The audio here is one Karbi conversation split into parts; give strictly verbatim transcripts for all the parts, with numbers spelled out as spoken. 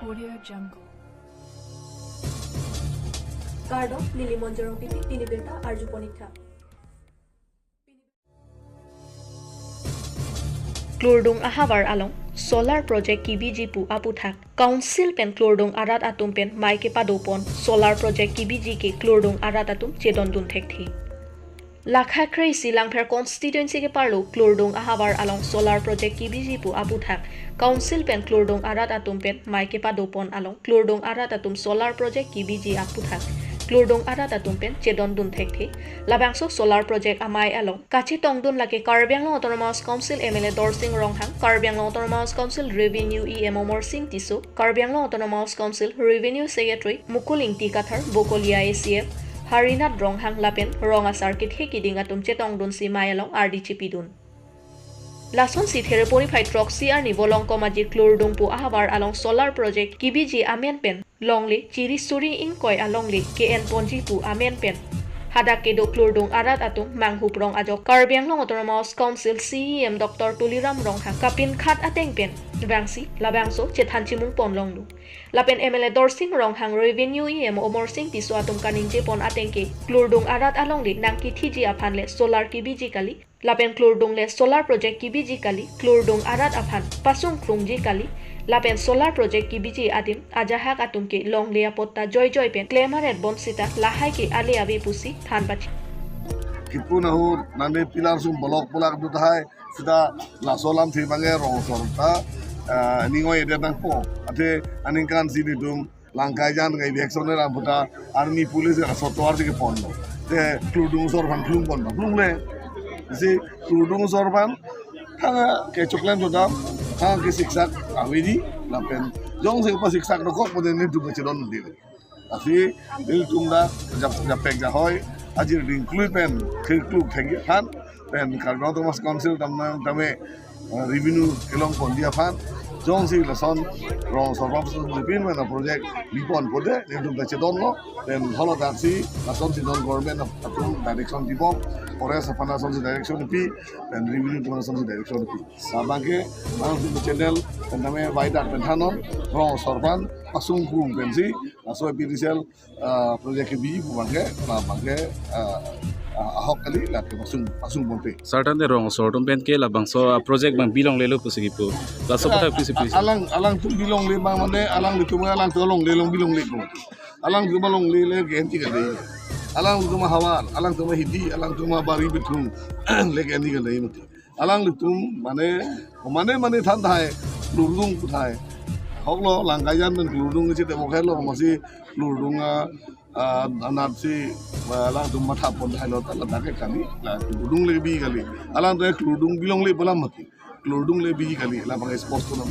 Audio Jungle. Kardom, neli Monjorong Pipi, pini birta arju pon ik tha. Klurdung ahavar along solar project kebiji pu aputhak Council pen Klurdung arat atum pen mei kepado pon, solar project kebiji ke Klurdung arat atum chedondun thekthe. Lakha kre-isi Langpher constituency ke-arlo Klurdung ahavar along solar project kebiji pu aputhak Council pen Klurdung arat atum pen mei kepado pon along Klurdung arat atum solar project kebiji aputhak Klurdung arat atum pen chedondun thekthe. Labangso solar project amei along kachetongdun lake Karbi Anglong Autonomous Council M L A Dorsing Ronghang, Karbi Anglong Autonomous Council Revenue E M Amarsing Tisso, Karbi Anglong Autonomous Council Revenue Secretary Mukul Ingti Kathar, Bokolia A C F Harinath Ronghang lapen rong asar kethe kiding atum chetongdunsi mei along ardi chepidun. Lasonsi Thereponi phai throksi arni Volongkom Aji Klurdung pu ahavar along solar project kebiji amen pen longle chiri suri ingkoi alongle ke-en ponji pu amen pen hadak kedo Klurdung arat atum manghup rong ajok Karbi Anglong Autonomous Council C E M Doctor Tuliram Ronghang kapinkhat ateng pen vangsi labangso chethan chimung pon longlo. Lapen M L A Dorsing Ronghang, Revenue E M Amarsing Tisso atum kaningje pon ateng ke Klurdung arat alongle nangkethiji aphan le solar kebiji kali, lapen Klurdung le solar project kebiji kali, Klurdung arat aphan pasung klungji kali, lapen solar project kebiji adim ajahak atum ke longle apotta joijoi pen klem aret bom sita lahai ke ale ave pusi than pachi. Kipu nahu nane pillar sum bolok bolak dut hai sita laso alamthe abang ke rong asor ta, ah, ningoi edet nangpo. Athe aningkan si nelitum Langkaijan kai election alam puta army police ka sotoar si kepon lo. Te Klurdung asor aphan klung pon lo. Klungle. Si Klurdung asor aphan thang kechoklem chodam, thang kesiksak avedi lapen jongsi pasiksak dokok pu nelitum kachedondun. Lasi nelitum dak jap japek jahoi ajir dingklui pen khirkluk thengji aphan pen Karbi Anglong Autonomous Council damnang tame, eh, revenue kelong ponji aphan jongsi lason rong asor aphan sung lipin mena project lipon pode nelitum ta chedon lo. Pen holo daksi lasonsi non government atum direction dibom, forest aphan lasonsi direction pi, pen revenue atum lasonsi direction pi. Labang ke, bang channel pen tame waidak pen thanon, rong asor aphan pasung klung pensi laso A P D C L, ah, project kebiji pu abang ke, labang ke, ah, ah, ahok kali, lake pasung, pasung ponpe. Sir, tangte rong asor atum pen ke labangso, ah, project abang bilonglelo pusi kipu. Laso, ah, aputhak pisi pisi. Alang, alangtum bilongle abang mane, alanglitum, alangtum longle, long bilongle ko. Alangtum longle le ke-enji kali. Alangtum ahavar, alangtum ahidi, alangtum abari bithung le ke-enji kali mati. Alanglitum mane, mane mane than thai, Klurdung pu thai. Hoklo Langkaijan pen Klurdung kechedem okhai lo, masi Klurdung a, a, anat si, a, alangtum matha pon thai lo ta ladak ke kali, la Klurdung le bi kali. Alangtum Klurdung bilongle pu alam mati. Klurdung le bi kali, labang expose tu nam.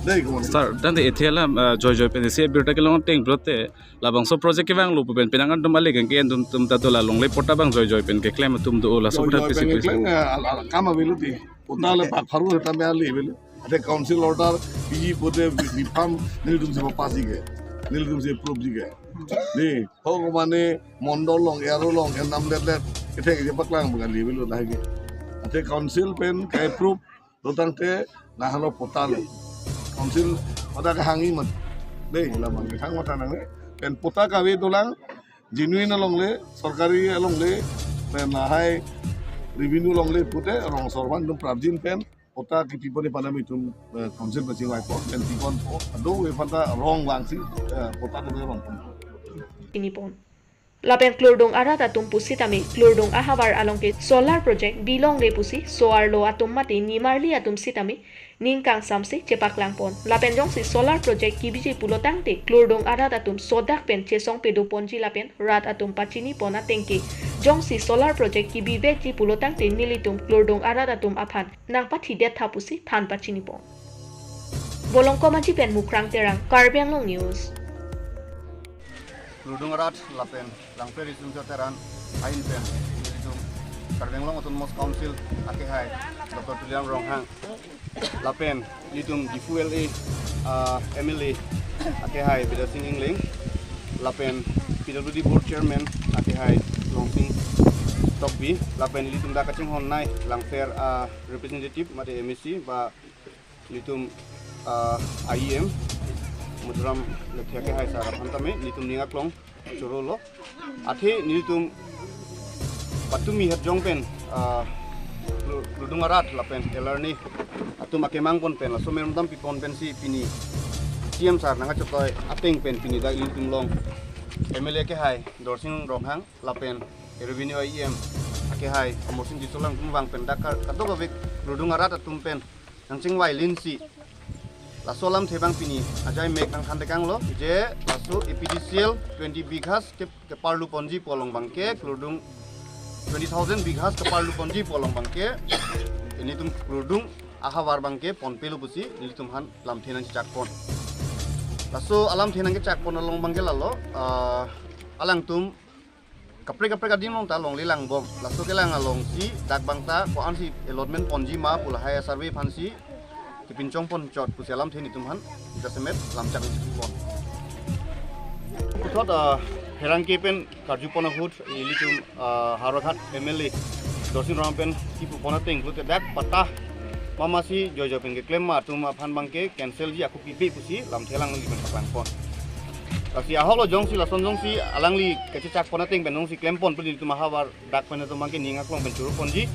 Dei ko. Sir, tangte ethe alam, a, joijoi pen isi birta kelong ateng pulote labangso project kevanglo pu pen penang an atum ale kangke atum atum ta dola longle patta abang joijoi pen keklem atum do, laso aputhak pisi pisi. Joijoi pen keklem, eh, al-, al-, kam avelo ti. Patta le pak pharu ta me ale avelo. Athe council order biji pute bi-, bipam nelitum si pass ji ke. Nelitum si approve ji ke. Ni, ho mane mondol along, area along, enam let let. Kethe ke paklang bukan le avelo lagi. Athe council pen ke approve dotangte nahalo patta le. Council patta kehangji mat. Dei, labang kethang patta nangne. Pen patta kave dolang, genuine alongle, sorkari alongle, pen lahai revenue alongle pute rong asor aphan itum prapjin pen patta kipi pon aphan itum, eh, council pachingvai pon, pen pi ponpo, ado aphan ta rong vangsi, eh, patta do rong pon. Pini pon. Lapen Klurdung arat atum pusitame Klurdung ahavar along ke solar project bilongle pusi so-arlo atum mate nimarli atum sitame ning kangsamse chepaklang pon. Lapen jongsi solar project kebiji pulotangte Klurdung arat atum sodak pen chesong pedo ponji lapen rat atum pachini pon ateng ke jongsi solar project kebivekji pulotangte nelitum Klurdung arat atum aphan nangpathi det tha pusi than pachini pon. Volongkom Aji pen Mukrang Terang, Karbi Anglong News. Klurdung arat lapen Langpher Risumjo Teron ahin pen nelitum Karbi Anglong Autonomous Council akehai Doctor Tuliram Ronghang lapen nelitum Diphu L A, ah, M L A akehai Bidya Sing Engleng lapen P W D Board Chairman akehai Longsing Tokbi lapen nelitum dak kachinghon nai Langpher, ah, representative mate M A C ba nelitum, ah, I E M Madhuram Lethia akehai sar aphan tame nelitum ning aklong chorolo. Athe nelitum patumi hep jong pen, ah, Klu-, Kludung arat lapen L R N atum akemang pon pen, laso merum dam pipon pensi pini C M sar nangkachotoi ateng pen pini dak nelitum along M L A akehai Dorsing Ronghang lapen Revenue E M akehai Amarsing Tisso alanglitum vang pen dak ka-, kadokave Kludung arat atum pen nangchingvai linsi laso alamthe abang pini ajaimek nangthan tekanglo, je laso A P D C L twenty bighas ke, keparlu ponji pu along abangke, Kludung twenty thousand bighas keparlu ponji pu along abangke, nelitum Kludung ahavar abangke ponpelo pusi nelitum aphan lamthe nangchechak pon. Laso alamthe nangkechak pon along abangke lalo, ah, alangtum kaprek kaprek adim along ta longle langbom. Laso kelang alongsi dak abang ta ko-ansi allotment ponji ma pu lahai a-survey aphansi kepinchong pon chot pusi alamthe nelitum aphan jasemet lamchak nangchipon. Puthot, ah, pherangke pen karju pon ahut ilitum, ah, Howraghat M L A Dorsing Ronghang pen kipu pon ateng pulote dak patta mama si joijoi pen keklem ma atum aphan abangke cancel ji, ako pipe pusi lamthe alangli pen paklang pon. Lasi ahoklo jongsi lason jongsi alangli kachechak pon ateng pen jongsi klem pon pu nelitum ahavar dak pen atum abangke ning aklong pen choro ponji.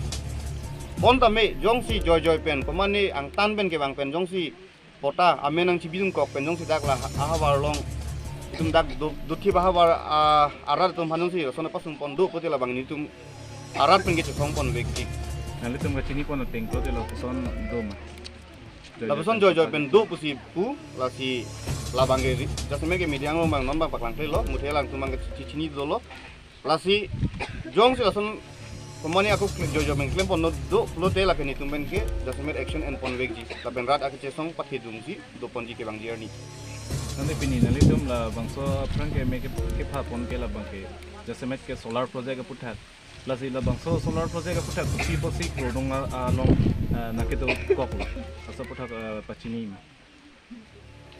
Bonta me jongsi joijoi pen, komane angtan pen kevang pen jongsi patta amen nangchibidun kok pen jongsi dak la ha-, ahavar along itum dak do-, dothip ahavar, ah, arat atum aphan jongsi lason pasung pon do pulote labang nelitum arat pen kechesong pon vekji. Nanglitum kachini pon ateng pulote lapuson do ma? Lapuson joijoi pen do pusi pu, lasi labang ke ri-, jasemet ke media along abang non abang paklang klelo, muthe alangtum abang ke chi-, chini dolo. Lasi jongsi lason komane ako kle-, joijoi pen klem pon do pulote lake nelitum pen ke jasemet action en pon vekji. Lapen rat akechesong pathedungsi do ponji kevangji arni. Nane pini nanglitum labangso aphrang ke me ke, kepha pon ke labang ke jasemet ke solar project aputhak. Lasi labangso solar project aputhak kopi pusi Kludung a-, along, ah, nangkedo koklo. Laso aputhak, ah, pachini ma?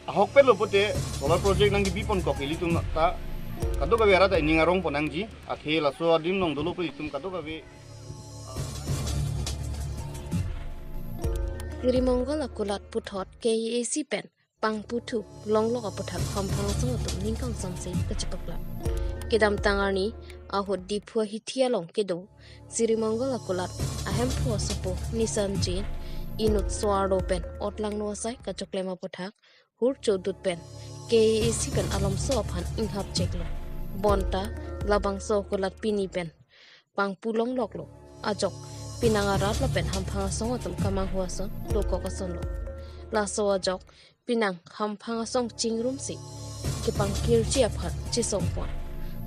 Ahokpet lo pulote solar project nangkebi pon kok ilitum ta kadokave arat ta ining arong pon nangji, athe laso adim along dolo pulote itum kadokave. Srimangal akulat puthot K A A C pen pangputhu longlok aputhak hamphang asong atum ning kangsam si kachepaklang. Kedamtang arni ahut Diphu ahithi along kedo Srimangal akulat ahemphu asopo Nisan Jain inut so-arlo pen otlangno asai kachoklem aputhak hur chodut pen K A A C pen alomso aphan inghap cheklo. Bonta labangso akulat pini pen pangpu longloklo. Ajok penang arat lapen hamphang asong atum kamanghu ason dokok asonlo. Laso ajok penang hamphang asong chingrumsi kepangkirji aphan chesong pon.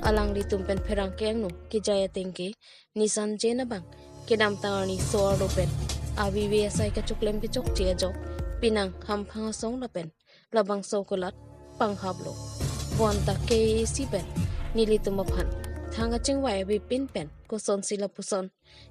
Alanglitum pen pherangke angno kejai ateng ke Nisan Jain abang kedamtang arni so-arlo pen avive asai kachoklem kechokche ajok penang hamphang asong lapen labangso akulat panghaplo. Bonta K A A C pen nelitum aphan thang kachingvai avepin pen kosonsi lapuson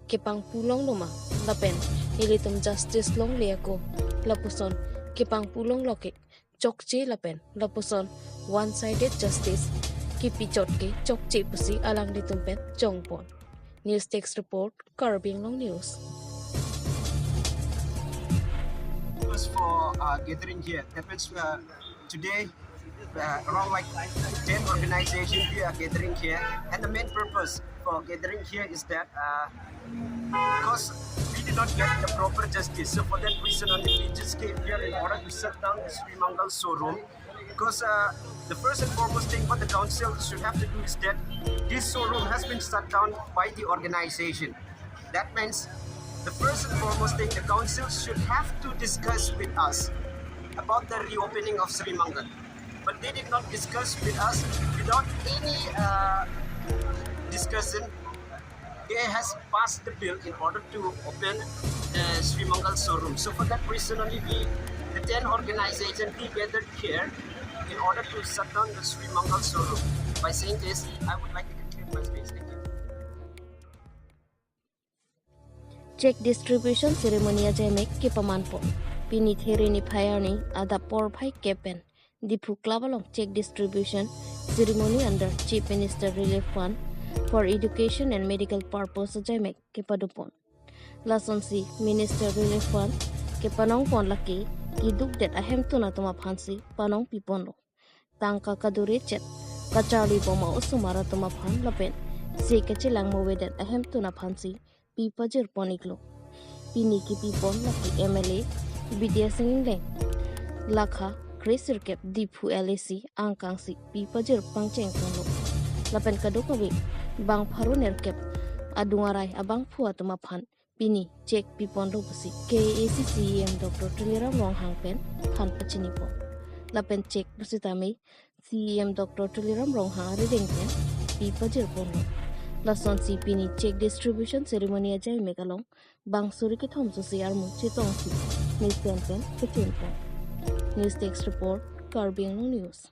kepangpu longlo ma, lapen nelitum justice longle ako lapuson kepangpu longlo ke chokche lapen lapuson one sided justice kipi chot ke chokche pusi alanglitum pen chongpon. News Desk Report, Karbi Anglong News. Purpose for, uh, gathering here. That means, uh, today, uh, around, like, ten organization we are gathering here, and the main purpose for gathering here is that, uh, because we did not get the proper justice, so for that reason only we just came here in order to shut down the Srimangal showroom. Because, uh, the first and foremost thing what the council should have to do is that this showroom has been shut down by the organization. That means the first and foremost thing the council should have to discuss with us about the reopening of Srimangal. But they did not discuss with us without any, uh, discussion. They has passed the bill in order to open the Srimangal showroom. So for that reason only we, the ten organization, we gathered here in order to shut down the Srimangal showroom. By saying this, I would like to conclude my speech. Thank you. Cheque distribution ceremony ajaimek kepaman pon. Pini There niphai arni adap porphai kep pen Diphu Club along cheque distribution ceremony under Chief Minister Relief Fund for Education and Medical Purpose ajaimek kepado pon. Lasonsi Minister Relief Fund kepanong pon lake keduk det ahemtun atum aphansi panong pi ponlo. tangka kadure chet kacharli bom a-osomar atum aphan lapen cheque kachelang mo avedet ahemtun aphansi pi pajir pon iklo. Pini kipi pon lake M L A Bidya Sing Engleng, lakha kre sirkep Diphu L A C angkangsi pi pajir pangcheng ponlo. Lapen kadokave bang pharo nerkep adung arai abangphu atum aphan pini cheque pi ponlo pusi K A A C C E M Doctor Tuliram Ronghang pen than pachini pon. Lapen cheque pusitame C E M Doctor Tuliram Ronghang arideng pen pi pajir ponlo. Lasonsi pini cheque distribution ceremony ajai mek along bang suri kethom sosi armu chetongsi mesen pen kechun pon. News Desk Report, Karbi Anglong News.